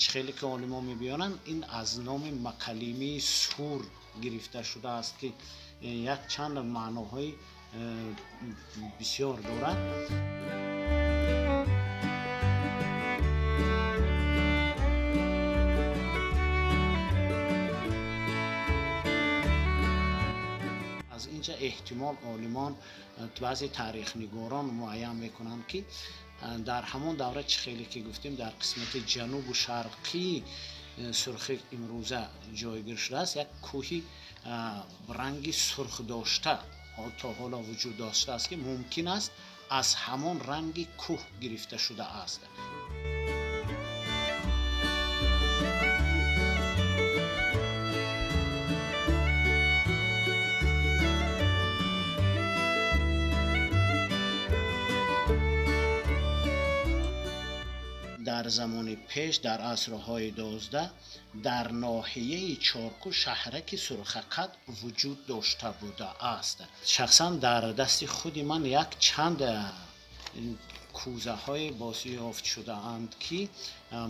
Чӣ хеле ки олимон мебиёранд, ин аз номи калимаи сур гирифта шудааст, ки як чанд маъноҳои бисёр дорад. Аз инҷа эҳтимол олимон, баъзе таърихнигорон муайян мекунанд, ки дар ҳамон давра, чӣ хеле ки гуфтем, дар қисмати ҷанубу шарқии Сурхи имрӯза ҷойгир шудааст, як кӯҳи ранги сурх дошта то ҳоло вуҷуд доштааст, ки мумкин аст аз ҳамон ранги кӯҳ гирифта шудааст. Дар замони пеш, дар асрҳои 12, дар ноҳияи Чорку шаҳраки Сурхакат вуҷуд дошта будааст. Шахсан дар дасти худи ман як чанд кӯзаҳое бозёфт шудаанд, ки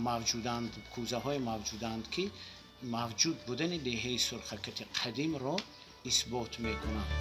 мавҷуданд, кӯзаҳое мавҷуданд, ки мавҷуд будани деҳаи Сурхакати қадимро исбот мекунанд.